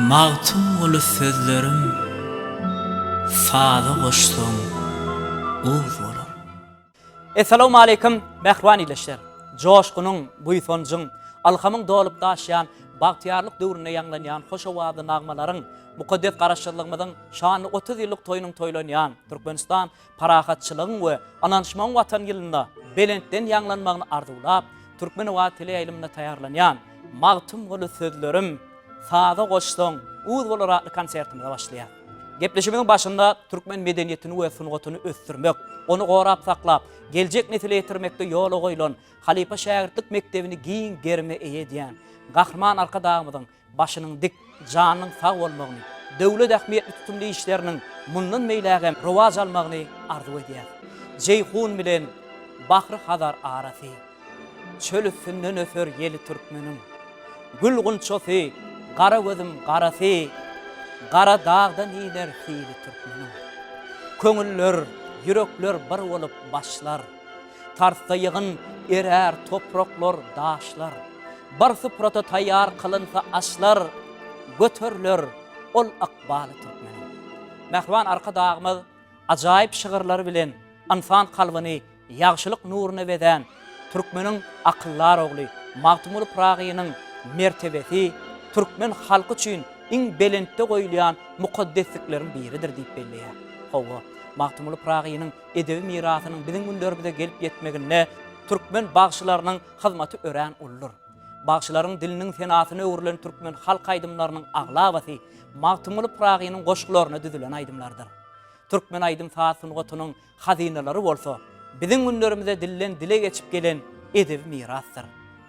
Magtymguly sözlerim saza goşsaň uz bolar. Essalawmaleýkim mähriban ildeşler! Joşgunyň, buýsanjyň, ylhamyň dolup daşýan bagtyýarlyk döwründe ýaňlanýan hoş owazly nagmalaryň, mukaddes Garaşsyzlygymyzyň şanly 30 ýyllyk toýunyň toýlanýan Türkmenistan parahatçylygyň we ynanyşmagyň Watany ýylynda belentden ýaňlanmagyny arzuwlap, Türkmen-Owaz teleýaýlymynda taýýarlanýan Magtymguly sözlerim saza goşsaň uz bolar atly konsertimize başlaýar. Gepleşigimiziň başynda türkmen medeniýetini we sungatyny ösdürmek, ony gorap saklap, geljek nesile ýetirmekde ýola goýlan halypa-şägirtlik mekdebini giň gerime eýe edýän Gahryman Arkadagymyzyň başynyň dik, janynyň sag bolmagyny, döwlet ähmiýetli tutumly işleriniň mundan beýlägem rowaç almagyny arzuw edýäris. Jeýhun bilen Bahry-Hazar arasy, Çöl üstünden öser ýeli türkmeniň. Gül gunçasy, gara gözüm garasy, Gara dagdan iner sili türkmeniň. Köňüller, ýürekler bir bolup başlar. Tarsda ýygyn erär topraklar, daşlar. Bir suprata taýýar kylynsa aşlar, Göteriler ol ykbaly türkmeniň. Mähriban Arkadagymyz ajaýyp şygyrlary bilen ynsan kalbyny ýagşylyk nuruna bezän türkmeniň akyldar ogly Magtymguly Pyragynyň mertebesi türkmen halky üçin iň belentde goýulýan mukaddeslikleriň biridir diýip belleýär. Hawa, Magtymguly Pyragynyň edebi mirasynyň biziň günlerimize gelip ýetmeginde türkmen bagşylarynyň hyzmaty örän uludyr. Bagşylaryň diliniň senasyna öwrülen türkmen halk aýdymlarynyň aglabasy Magtymguly Pyragynyň goşgularyna düzülen aýdymlardyr. Türkmen aýdym-saz sungatynyň hazynalary bolsa biziň günlerimize dilden dile geçip gelen edebi mirasdyr.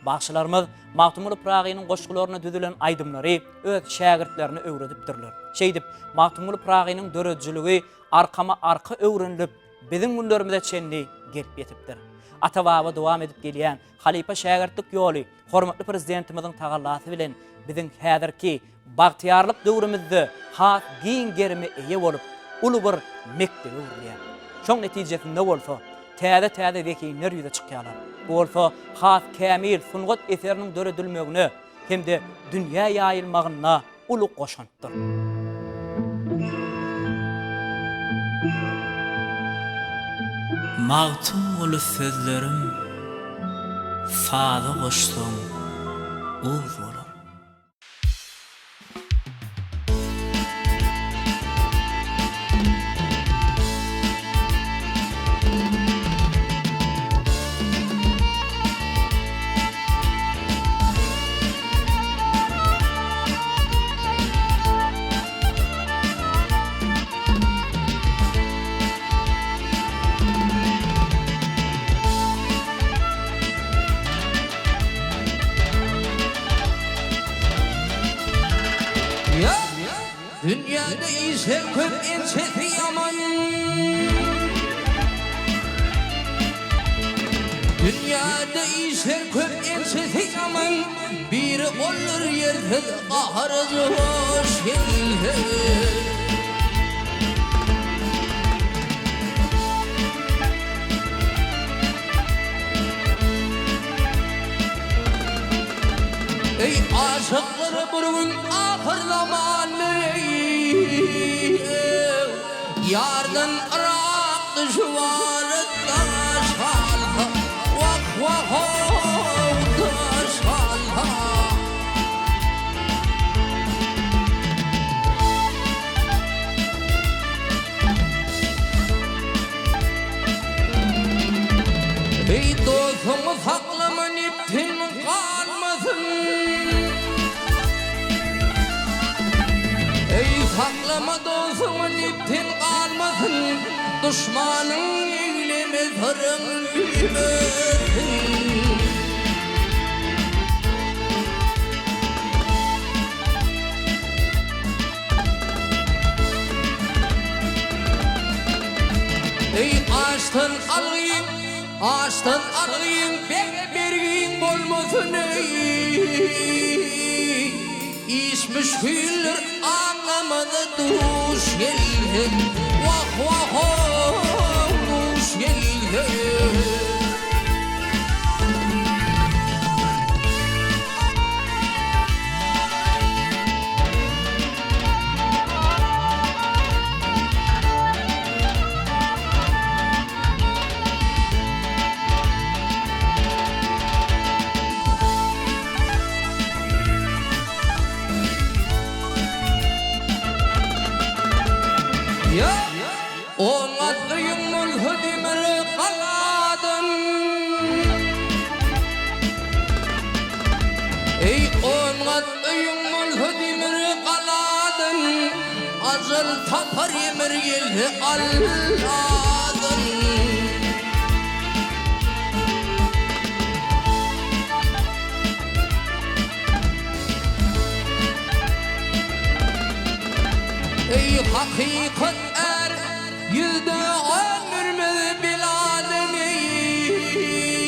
Bagşylarymyz Magtymguly Pyragynyň goşgularyna düzülen aýdymlary öz şägirtlerine öwredipdirler. Şeýdip, Magtymguly Pyragynyň döredijiligi arkama-arka öwrenilip, biziň günlerimize çenli gelip ýetipdir. Ata-baba dowam edip gelýän halypa-şägirtlik ýoly hormatly Prezidentimiziň tagallasy bilen biziň häzirki bagtyýarlyk döwrümizde has giň gerime eýe bolup, uly bir mekdebe öwrülýär. Şoň netijesinde bolsa, täze-täze zehinler ýüze çykýarlar. Bu bolsa has kämil sungat eseriniň döredilmegine hem-de dünýä ýaýylmagynda uly goşantdyr. Magtymguly sözlerim saza goşsaň uz bolar. Dünýäde işler köp ençesi ýaman. Dünýäde işler köp ençesi ýaman. Biri oldur ýersiz gahary joş gelse. Eý aşyklar bir gün ahyrzaman eý Ýardan yrak düşüp aly daş galsa Wah wah-ow daş galsa. Eý dostuňy saklama nebsiň galmasyn Eý saklama dostuňy nebsiň galmasyn Duşmanyň egleme syryň bilmesin. Eý açdan algyn, açdan algyn, bege bergiň bolmasyn eý. Iş müşgildir aňlamada duş gelseň, wah wah-ow duş gelseň. On gat öýüň bolsa demir galadan. Eý, on gat öýüň bolsa demir galadan, Ajal tapar emir gelse Alladan. Eý, hakykat är, ýüzde öldürmez beladan eý,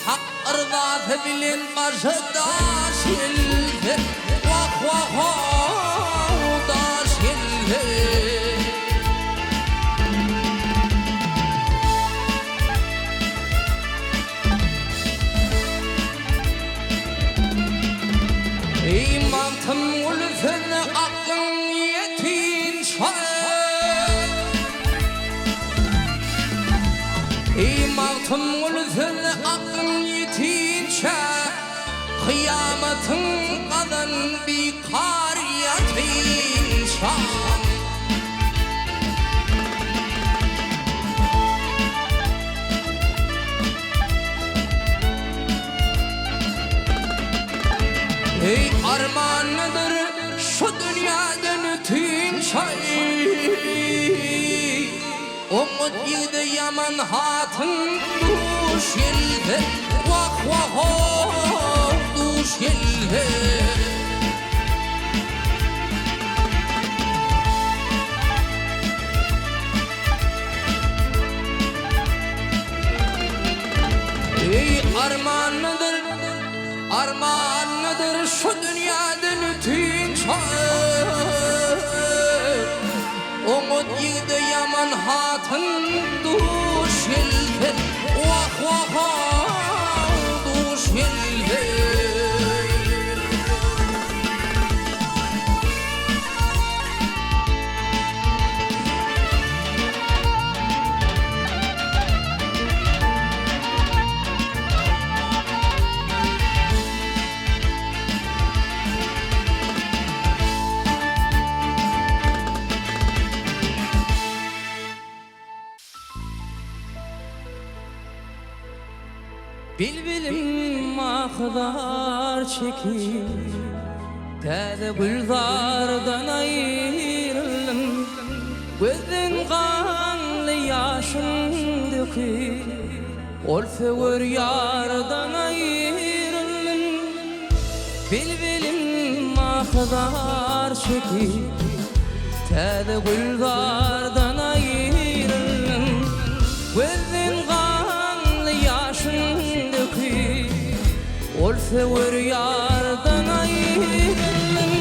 Hak yrzasy bilen başa daş gelse, Wah, wah-ow, daş gelse. Eý, Magtymguly söze aklyň ýetinçä. Eý, Magtymguly söze aklyň ýetinçä, Kyýamatyň gazan bikar ýatynça. Eý, armanlydyr şu dünýäden ötünç aý, Oňat ýigide ýaman hatyn duş gelse, Wah, wah-ow, duş gelse. Eý, armanlydyr, armanlydyr şu dünýäden ötünç Oňat ýigide ýaman hatyn duş gelse, Wah, wah-ow, duş gelse. Bilbilim ahy-zar çekip, Täze gülzardan aýryldym. Gözden ganly ýaşym döküp, Ol söwer ýardan aýryldym. Bilbilim ahy-zar çekip, Täze gülzardan aýryldym. Gözden ganly ýaşyn döküp, Ol söwer ýardan aýryldym.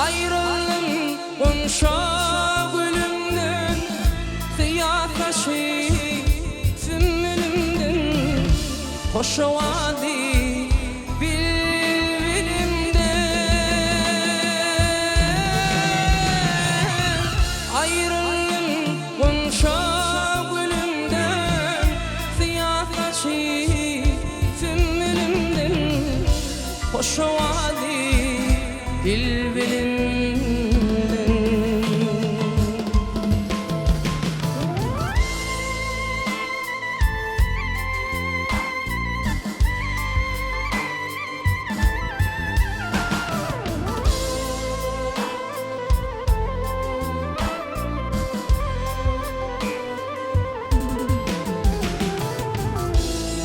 Aýryldym gunça gülümden, Syýa saçy sümmülümden. Hoş owazy bilbilimden. Aýryldym gunça gülümden, Syýa saçy sümmülümden. Hoş owazy bilbilimden.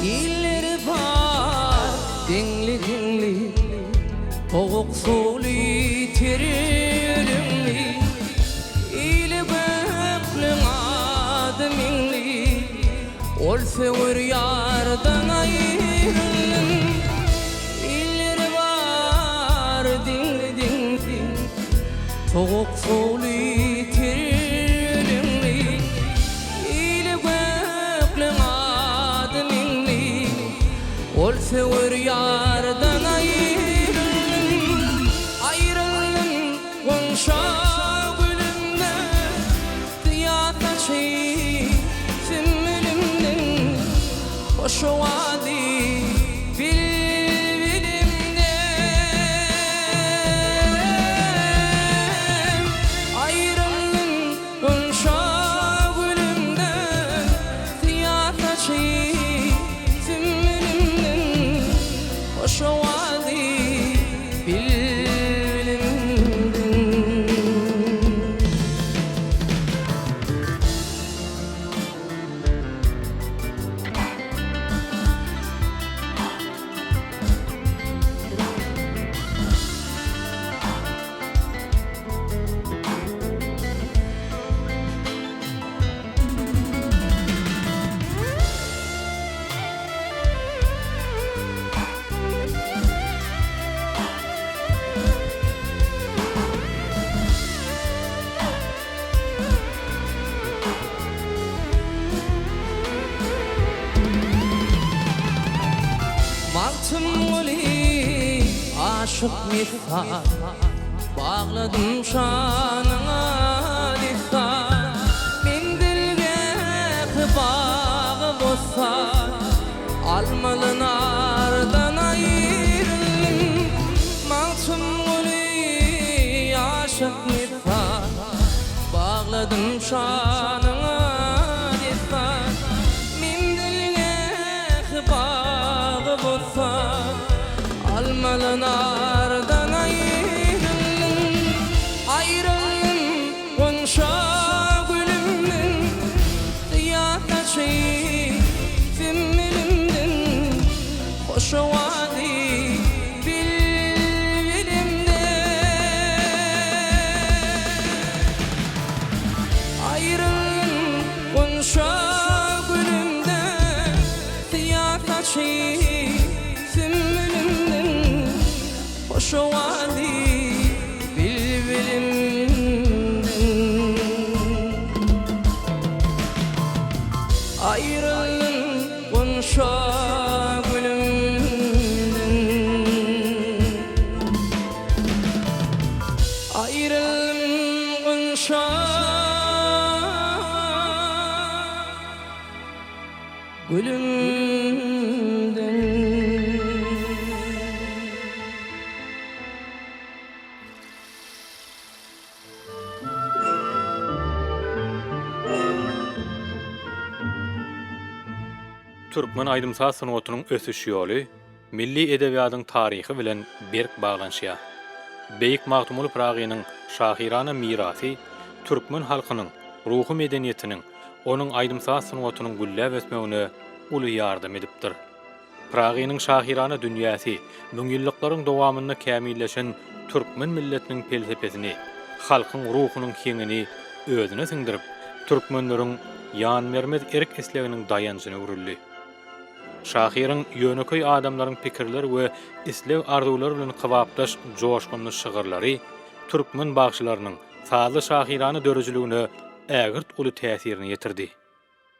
Illeri bar deňli-deňli, Sowuk suwly ter ölümli, Ili göklüň ady Meňli. Ol söwer ýardan aýryldym. Illeri bar diňli-diňli, Sowuk suwly ter ölümli, Ili göklüň ady Meňli. Ol söwer ýardan aýryldym. Aýryldym gunça gülümden. Syýa saçy sümmülümden, Hoş owazy bilbilimden. Aýryldym gunça. Magtymguly aşyk messan, Bagladym şanyňa dessan. Menzilgähi bagy-bossan, Almaly nardan aýryldym. Magtymguly aşyk messan, Bagladym şanyňa dessan. Menzilgähi bagy-bossan, Almaly nardan aýryldym. Aýryldym gunça gülümden, Syýa saçy sümmülimden, Hoş owazy bilbilimden. Aýryldym gunça gülümden, Syýa saçy sümmülimden, Hoş owazy bilbilimden. Aýryldym gunça gülümden. Aýryldym gunça gülümden. Türkmen aýdym-saz sungatynyň ösüş ýoly milli edebiýadyň taryhy bilen berk baglanyşýar. Beýik Magtymguly Pyragynyň şahyrana mirasy türkmen halkynyň ruhy medeniýetiniň, onuň aýdym-saz sungatynyň gülläp ösmegine uly ýardam edipdir. Pyragynyň şahyrana dünýäsi müňýyllyklaryň dowamynda kämilleşen türkmen milletiniň pelsepesini, halkyň ruhunyň heňini özüne siňdirip, türkmenleriň ýanbermez erk-isleginiň daýanjyna öwrüldi. Şahyryň ýönekeý adamlaryň pikirleri we isleg-arzuwlary bilen kybapdaş joşgunly şygyrlary türkmen bagşylarynyň sazly şahyrana döredijiligine ägirt uly täsirini ýetirdi.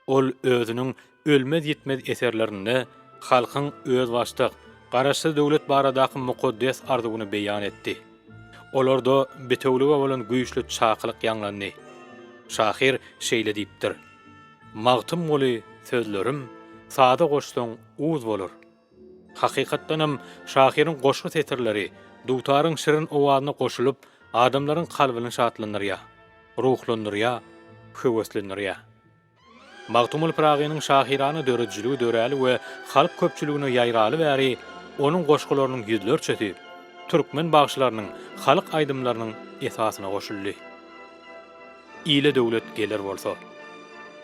Ol özüniň ölmez-ýitmez eserlerinde halkyň özbaşdak, Garaşsyz döwlet baradaky mukaddes arzuwyny beýan etdi. Olarda bitewülige bolan güýçli çakylyk ýaňlandy. Şahyr şeýle diýipdir, Magtymguly sözlerim, saza goşsaň uz bolar. Hakykatdanam, şahyryň goşgy setirleri dutaryň şirin owazyna goşulyp, adamlaryň kalbyny şatlandyrýar, ruhlandyrýar, höweslendirýär. Magtymguly Pyragynyň şahyrana döredijiligi döräli we halk köpçüligine ýaýraly bäri onuň goşgularynyň ýüzlerçesi türkmen bagşylarynyň halk aýdymlarynyň esasyna goşuldy. Ile döwlet geler bolsa.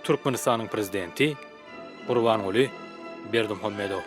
Türkmenistanyň Prezidenti Gurbanguly Berdimuhamedow.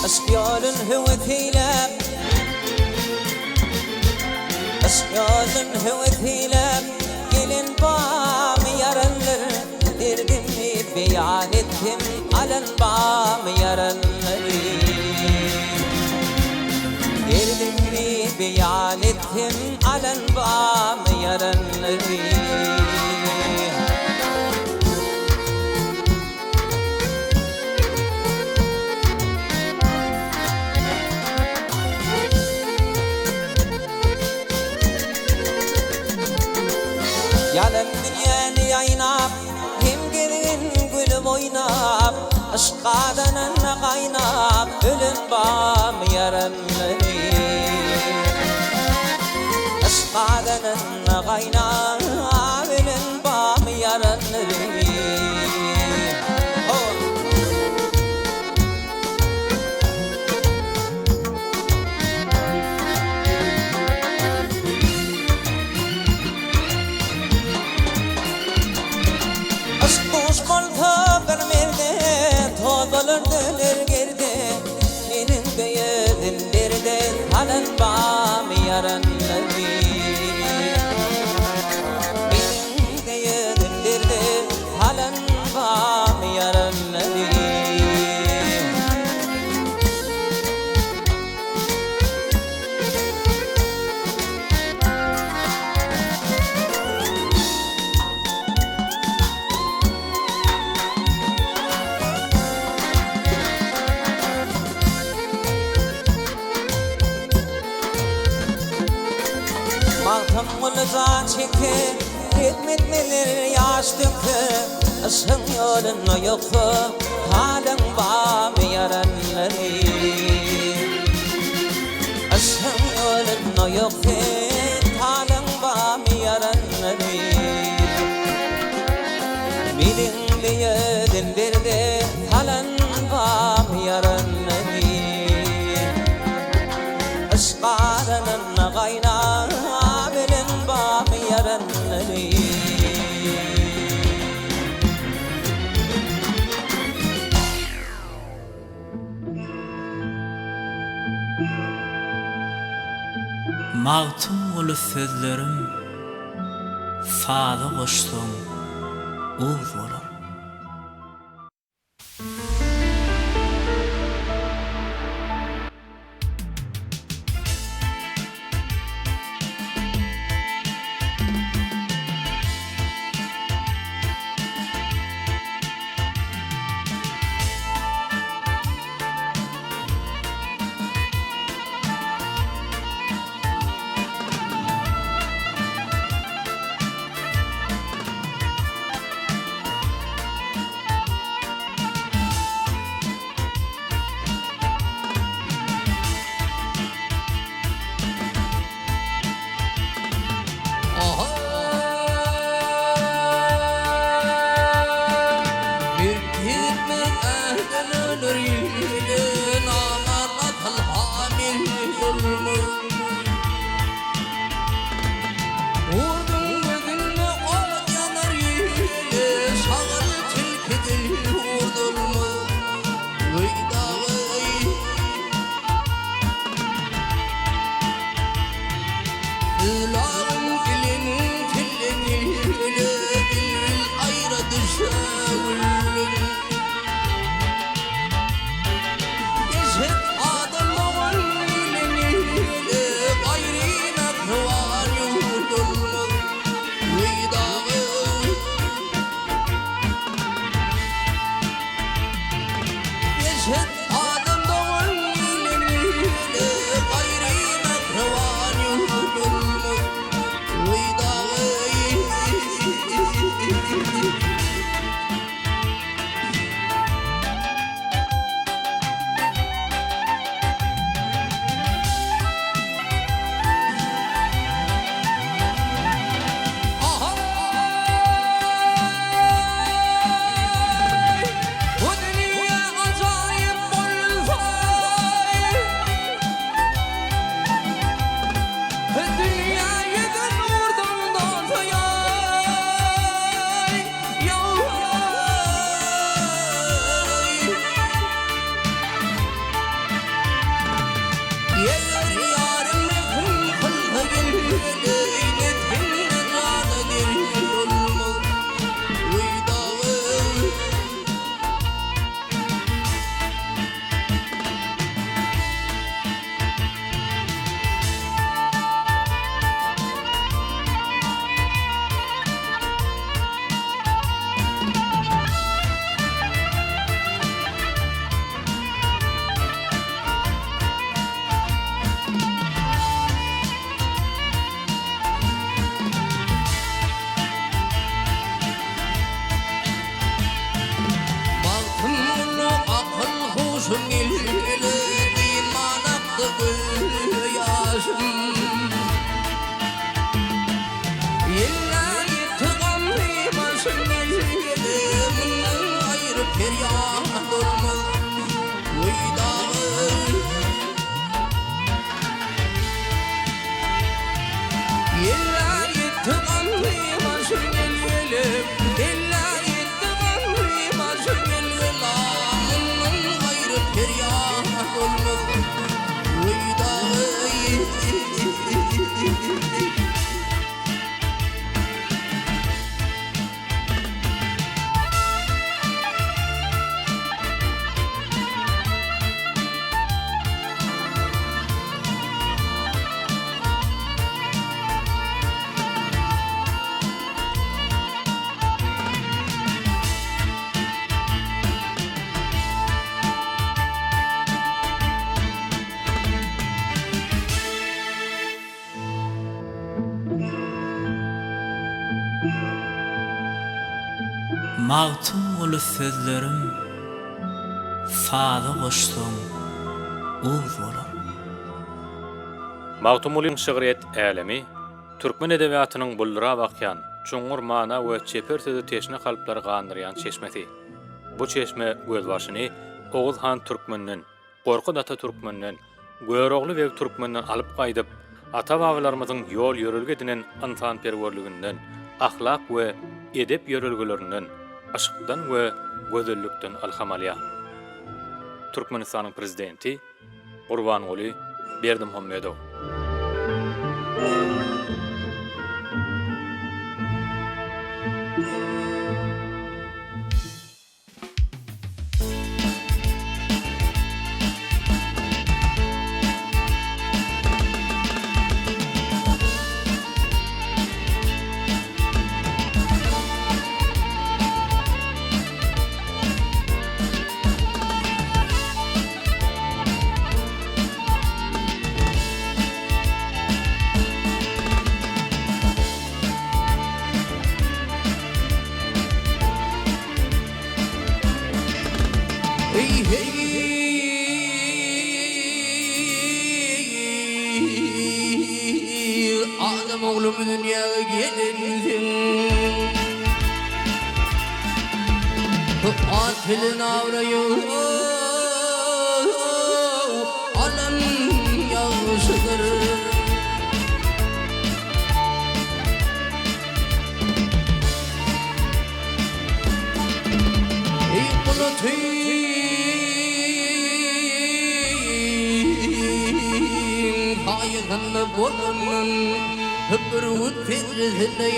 Yşk ýolun höwes eýläp, Yşk ýolun höwes eýläp, Gelen bamy ýaranlar, Derdimi beýan etsem, Alan bamy ýaranlar. Derdimi beýan etsem, Alan bamy ýaranlar. Ýalan dünýäni ýaýnap, Hem gezgin gülüp oýnap, Yşk gazanynda gaýnap, Ölen barmy ýaranlary? Yşk gazanynda gaýnap, Ölen barmy ýaranlary? Ho! ýaranlary? Meniň deýedim derde salan barmy ýaranlary? Magtymguly jan çekse, Hikmetliler ýaş dökse, Yşgyň ýolunda ýoksa, Halyň barmy ýaranlary? Yşgyň ýolunda ýok sen, Halyň barmy ýaranlary? Meniň deýedim derde salan barmy ýaranlary? Yşk gazanynda gaýnabilen barmy ýaranlary? Magtymguly sözlerim saza goşsaň uz bolar. Magtymguly sözlerim saza goşsaň uz bolar. Magtymgulyň şygryýet älemi türkmen edebiýatynyň buldurap akýan, çuňňur mana we çeper söze teşne kalplary gandyrýan çeşmesi. Bu çeşme gözbaşyny Oguz han Türkmenden, Gorkut ata Türkmenden, Görogly beg Türkmenden alyp gaýdyp, ata-babalarymyzyň ýol-ýörelge edinen ynsanperwerliginden, ahlak we edep ýörelgelerinden, yşkdan we gözellikden ylham alýar. Türkmenistanyň Prezidenti Gurbanguly Berdimuhamedow. Eý heý Adam oglum dünýä gelensiň At bilen abraýy alan ýagşydyr. Eý gulaty saýasynda bolandan Bürgüt penjesinde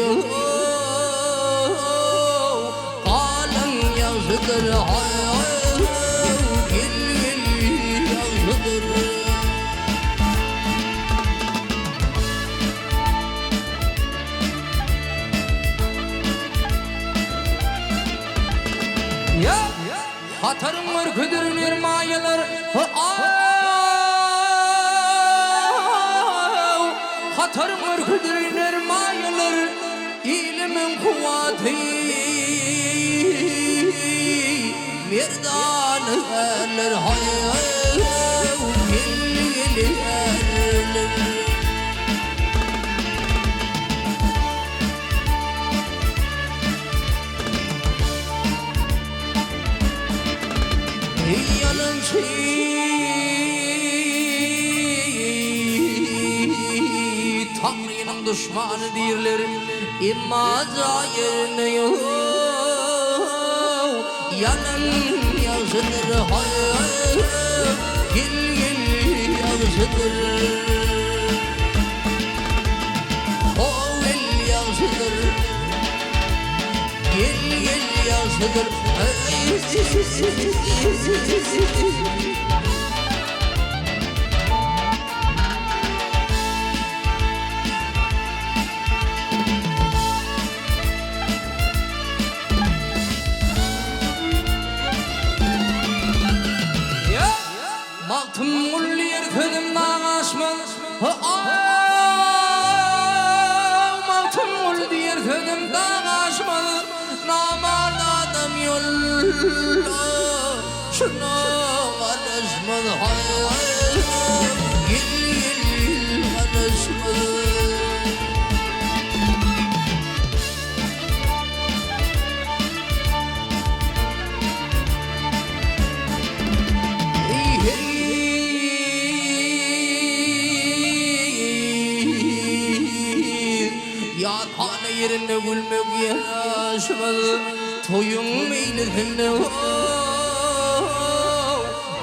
galan ýagşydyr Gel gel ýagşydyr. Hataryň görküdir nermaýalar, Aw, hataryň görküdir nermaýalar, Ilimiň kuwwaty merdana ärler, Haý, gel, gel ärler. Eý ýalançy Taňrynyň duşmany diýrler, emma jaý ýerinde ýok. Ýalan ýagşydyr, haý, gel, gel ýagşydyr. How gel ýagşydyr. Gel gel ýagşydyr. Magtymguly ýer sözüm dag aşmaz, Aw, Magtymguly diýer sözüm dag aşmaz, Namart adam ýolda şuna garaşmaz, Haý, gel, gel garaşmaz. Ýathana ýerinde gülmek ýaraşmaz, Toýuň meýlisinde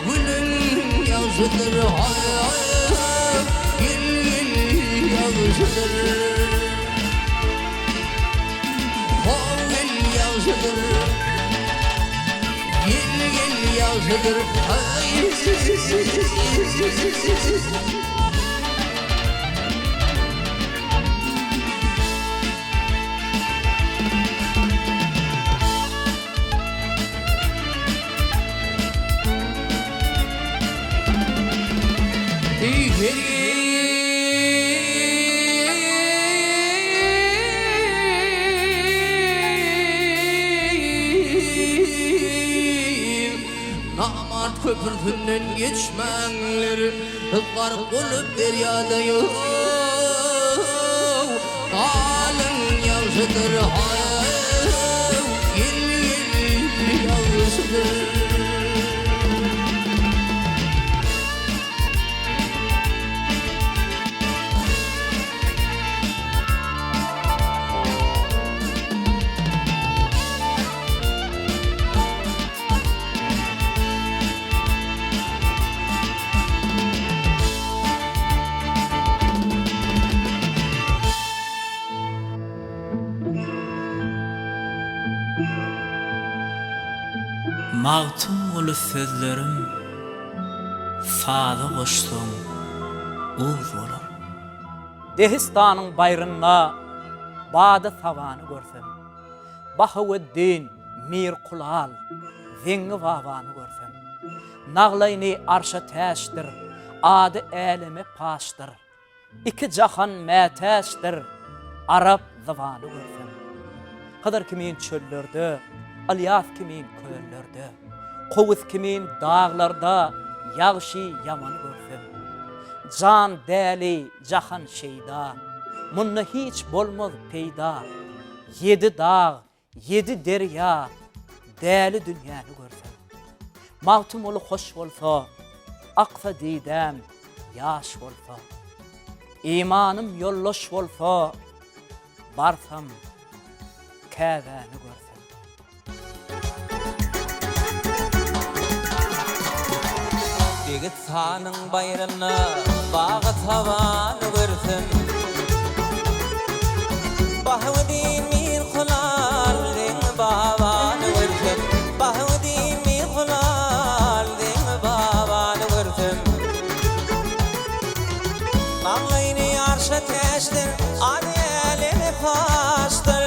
gülüň ýagşydyr, Gel, gel ýagşydyr. How gel ýagşydyr. Gel gel ýagşydyr. Namart köprüsinden geçmäňler, Gark bolup derýada ýow, Galyň ýagşydyr, haý, Gel, gel, ýagşydyr. Magtymguly sözlerim saza goşsaň uz bolar. Dehistanyň baýrynda bady-sabany görsem. Bahaweddin Mir Kulal, Zeňňi babany görsem. Naglaýny arşa täçdir, ady äleme paşdyr. Iki jahan mätäçdir, arap zybany görsem. Hydyr kimin çöllerde, Ylýas kimin köllerde, Kowus kimin daglarda ýagşy ýamany görsem. Jan däli, jahan şeýda, munda hiç bolmaz peýda. Ýedi dag, ýedi derýa, däli dünýäni görsem. Magtymguly hoş bolsa, aksa didäm ýaş bolsa. Imanym ýoldaş bolsa, barsam Käbäni görsem. Degistanyň baýrynda bagy-sabany görsem, Bahawuddin Mir Hulal Zeňňi babany görsem, Bahawuddin Mir Hulal Zeňňi babany görsem. Maňlaýyny arşa täçdir, ady äleme paşdyr.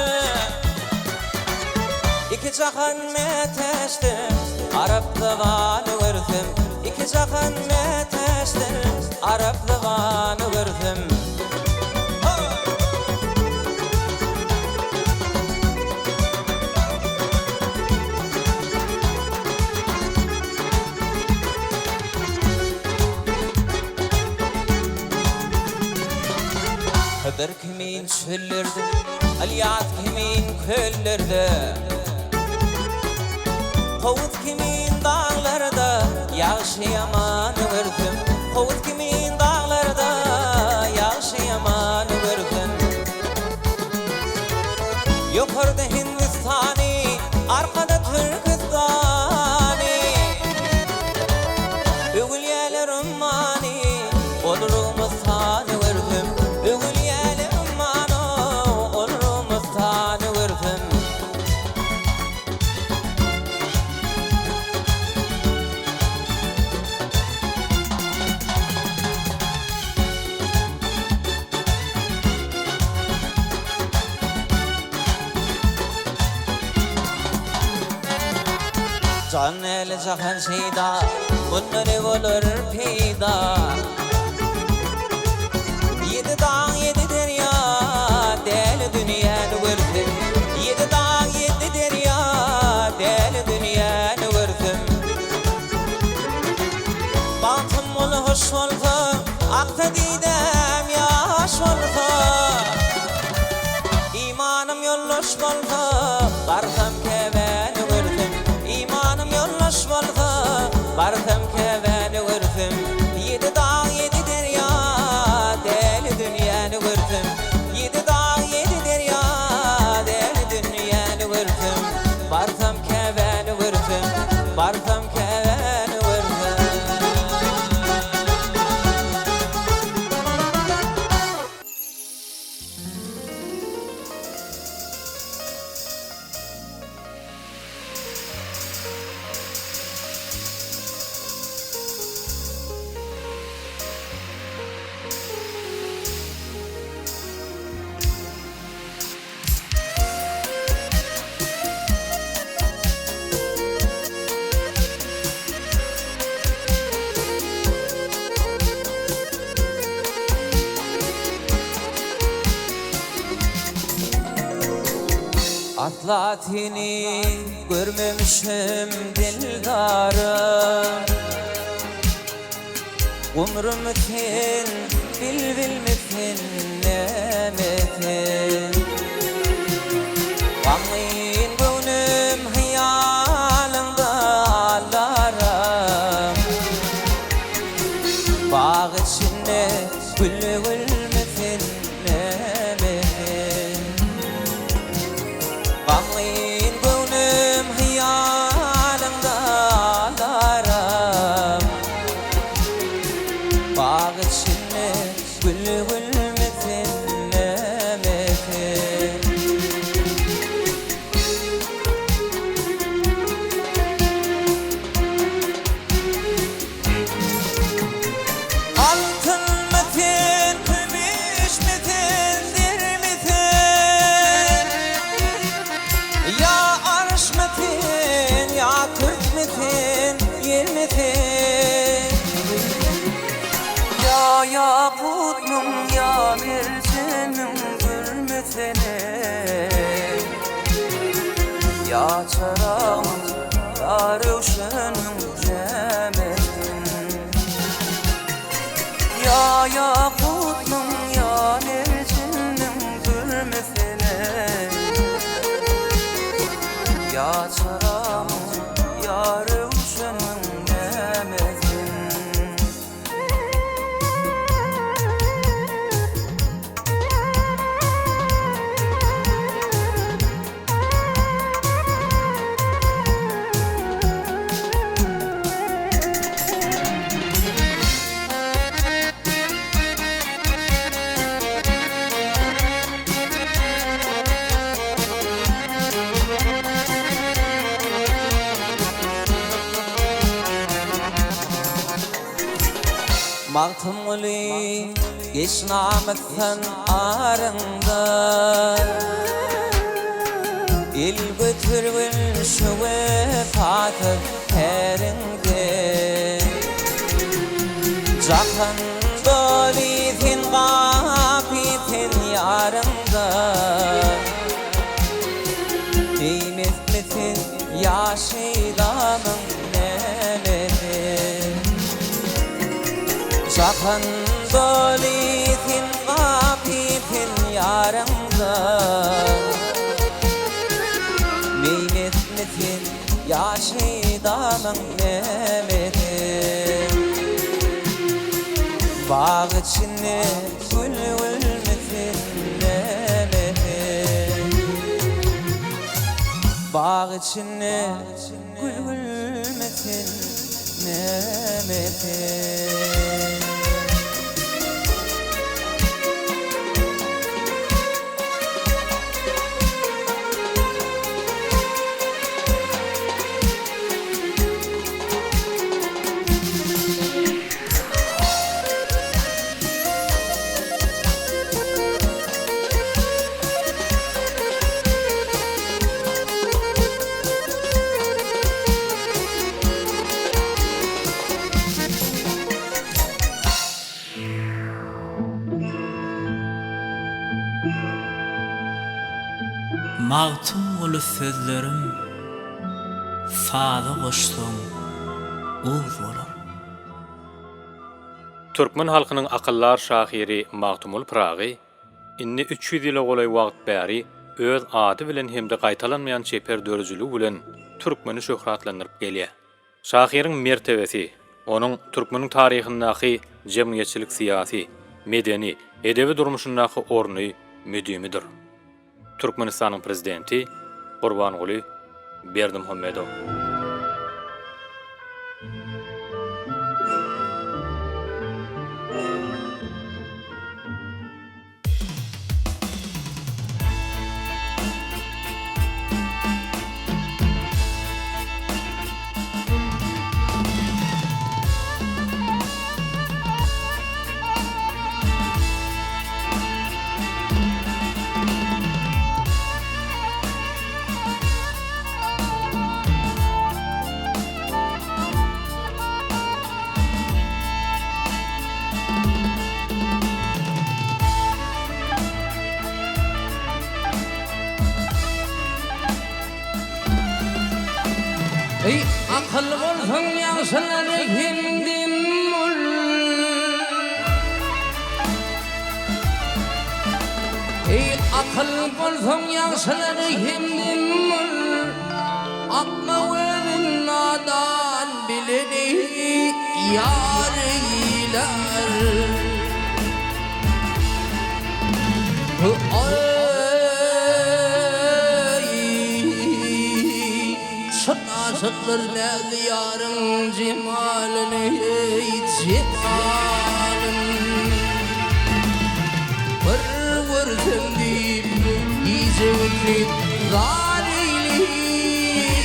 Iki jahan mätäçdir, arap zybany görsem, Iki jahan mätäçdir, arap zybany görsem. Hydyr kimin çöllerde, Ylýas kimin köllerde, Kowus kimin daglarda Ýagşy-ýamany görsem, Kowus kimin daglarda Ýagşy-ýamany görsem. Ýokarda Hindistany, Arkada Türküstany. Öwülýäler ummany, Olur Umustany görsem. Öwülýäler ummany, Olur Umustany görsem. Jan äli jahan şeýda, Munda ne bolar peýda? Ýedi dag, ýedi derýa, Däli dünýäni görsem. Ýedi dag, ýedi derýa, Däli dünýäni görsem. Bagtym uly hoş bolsa, Aksa didäm ýaş bolsa. Imanym ýoldaş bolsa, Barsam Käbäni görsem. Imanym ýoldaş bolsa, Barsam Käbäni görsem. Ýedi dag, ýedi derýa, Däli dünýäni görsem. Ýedi dag, ýedi derýa, Däli dünýäni görsem. Barsam Käbäni görsem, Barsam Käbäni görsem. Asla seni görmemişim dildarym. Gumrumy sen, bilbilmi sen, näme sen? Gamgyn göwnüm hyýalyňda alaram. Bag içinde gül-gülmi sen, näme sen? Gamgyn göwnüm hyýalyňda alaram. Bag içinde gül-gülmi sen, näme sen? Altynmy sen, kümüşmi sen, zermi sen? Ýa arşmy sen, ýa kürtmi sen, ýermi sen? Ýa ýakutmyň, ýa merjeniň, dürmi sen eý? Ýa çaragmyň, ýa röwşeniň, näme sen? Ýa ýakutmyň, ýa merjeniň, dürmi sen eý? Ýa çaragmyň, ýa röwşeniň, näme sen? Magtymguly geç namysdan aryňdan El götergin şu wepasyz äriňden Jahan doly sen gapy sen ýaryňdan Diýmezmi sen ýaşy gamyň nämesi? Jahan doly sen gapy sen ýaryňdan Meýmezmi sen ýaşy gamyň nämesi? Bag içinde gül-gülmi sen nämesi? Bag içinde gül-gülmi sen näme sen? Magtymguly sözlerim saza goşsaň uz bolar. Türkmen halkynyň akyldar şahyry Magtymguly Pyragy indi 300 ýyla golaý wagt bäri öz ady bilen hem-de gaýtalanmaýan çeper döredijiligi bilen türkmeni şöhratlandyryp gelýär. Şahyryň mertebesi, onuň türkmeniň taryhyndaky jemgyýetçilik-syýasy, medeni, edebi durmuşyndaky orny müdimidir. Türkmenistanyň Prezidenti Gurbanguly Berdimuhamedow. Akyl bolsaň ýagşylara hemdem bol. Eý, akyl bolsaň ýagşylara hemdem bol. Akma özün nadan bileni ýar eýlär. Eý, çyn aşyklar näzli ýaryň jemalyny, eý, jemalyn. Bir görsem diýip, gije-gündiz zar eýleýir,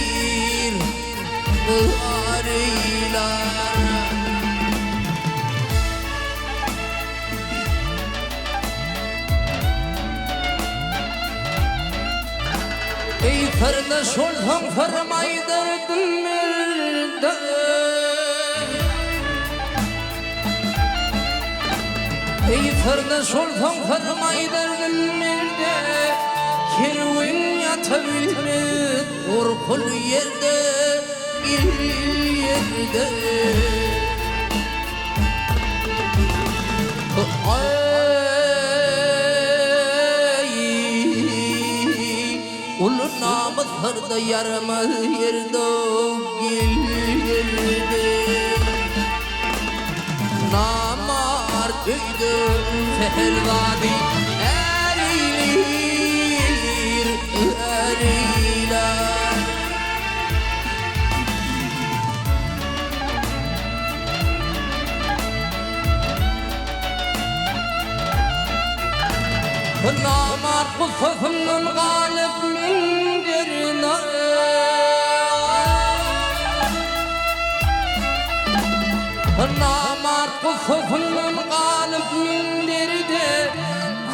zar eýlär. Eý syrdaş bolsaň syrym aýdardym merde. Eý syrdaş bolsaň syrym aýdardym merde. Kerwen ýata bilmez gorkuly ýerde, il ýerde. Uly namys hyrda ýaramaz ýerde geldi. Namart öýde sähel zady är eýleýir, är eýlär. Namart gussasyndan galyp münderine. Namart gussasyndan galyp münderde,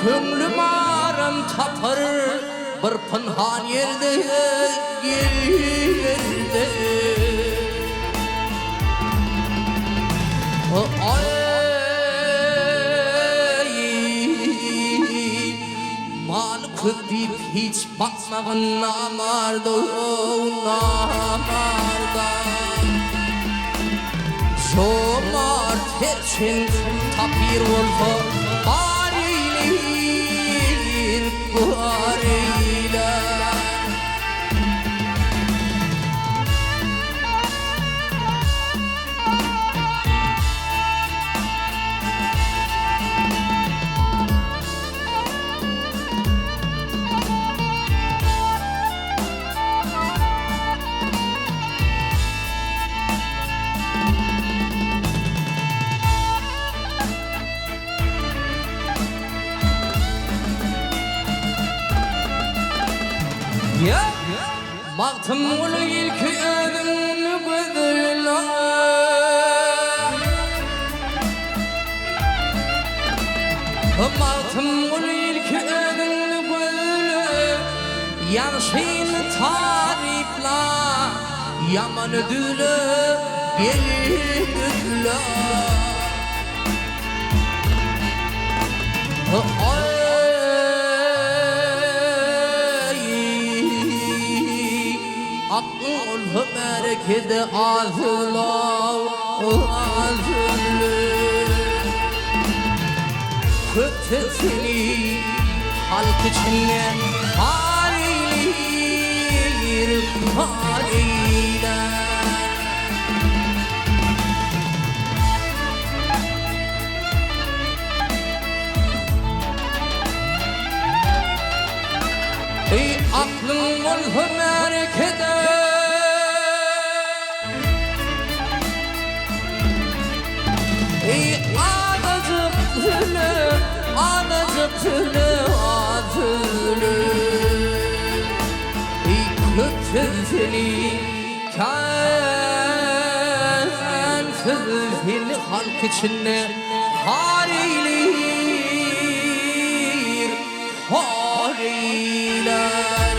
Köňlüm aram tapar bir pynhan ýerde, ýerde. Maly köp diýip hiç bakmagyn namarda, namarda. Jomart her çen tapyr bolsa bar eýleýir, bar eýlär. Magtymguly ilki özüňni gözle. Magtymguly ilki özüňni gözle. Ýagşyny tarypla, ýamany düzle, gel düzle. Aklyň bolsa märekede az sözle, az sözle. Köp söz seni halk içinde har eýleýir, har eýlär. Eý, aklyň bolsa märekede. Eý, azajyk söýle, azajyk söýle, az söýle. Eý, köp söz seni Kän söz seni halk içinde har eýleýir, har eýlär.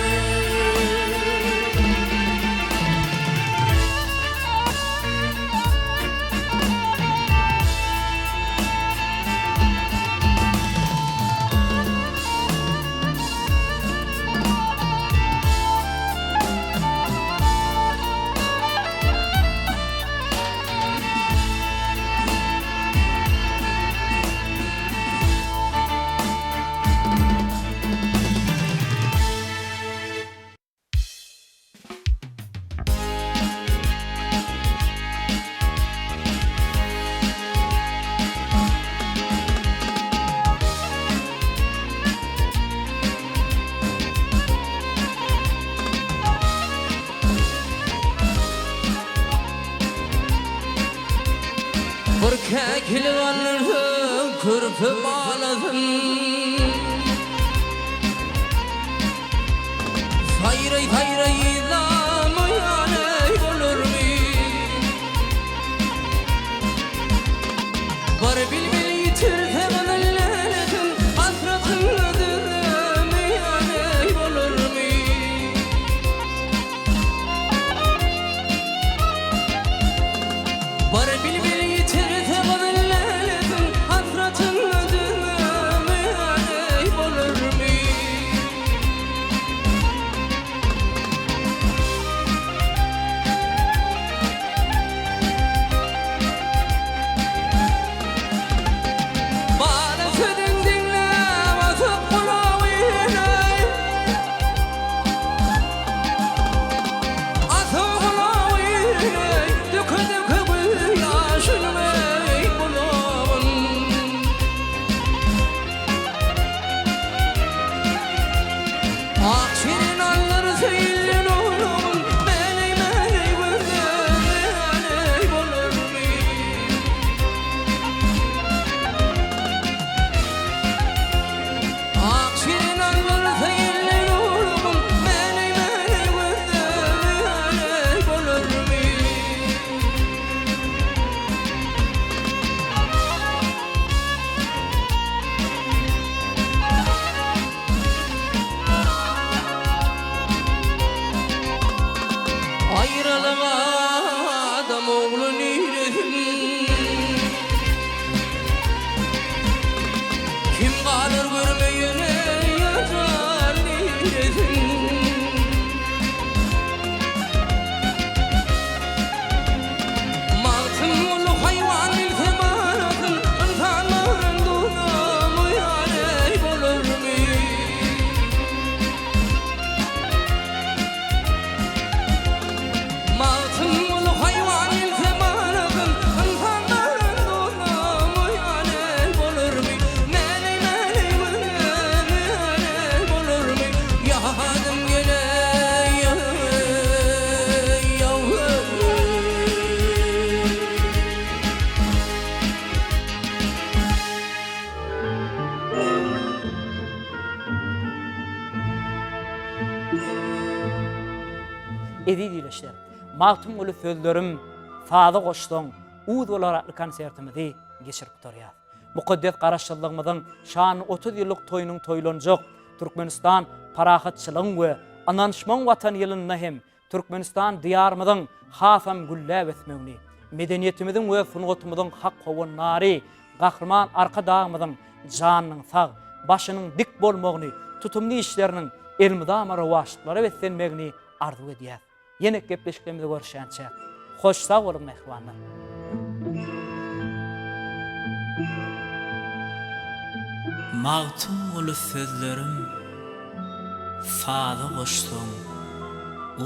Bir käkilik aldyrsaň körpe balasyn. Saýraý saýraý yzlamaýan eý bolarmy? Bir bilbil ýitirse gyzyl lälesin, Hasratyňa dözemeýän eý bolarmy? Bir bilbil ýitirse gyzyl lälesin, Hasratyňa dözemeýän eý bolarmy? Bala sözün diňläp asyp gulagyny Asyp gulagyny döke-döke gözýaşyny eý gulagyn. Ak şirin allar söýlen oglum, Mäleý-mäleý gözler mäleý bolarmy? Ak şirin allar söýlen oglum, Mäleý-mäleý gözler mäleý bolarmy? Aýralyk adam ogly niresin? Kim galar görmeýene ýajar niresin? Magtymguly haýwan bilse manasyn, Ynsan baryn duzlamaýar eý bolarmy? Magtymguly haýwan bilse manasyn, Ynsan baryn duzlamaýar eý bolarmy? Mäleý mäleý gözlemeýär eý bolarmy? Ýadym geleý. Eziz ildeşler, Magtymguly sözlerim saza goşsaň, uz bolar atly konsertimizi geçirip gutarýas. Mukaddes Garaşsyzlygymyzyň şanly 30 ýyllyk toýunyň toýlanjak Türkmenistan parahatçylygyň we ynanyşmagyň Watany ýylynda hem Türkmenistan Diýarymyzyň hasam gülläp ösmegini, medeniýetimiziň we sungatymyzyň hak howandary Gahryman Arkadagymyzyň janynyň sag, başynyň dik bolmagyny, tutumly işleriniň elmydama rowaçlyklara beslenmegini arzuw edýäs. Ýene gepleşiklerimizde görüşýänçäk, hoş sag boluň mähribanlar! Magtymguly sözlerim saza goşsaň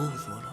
uz bolar.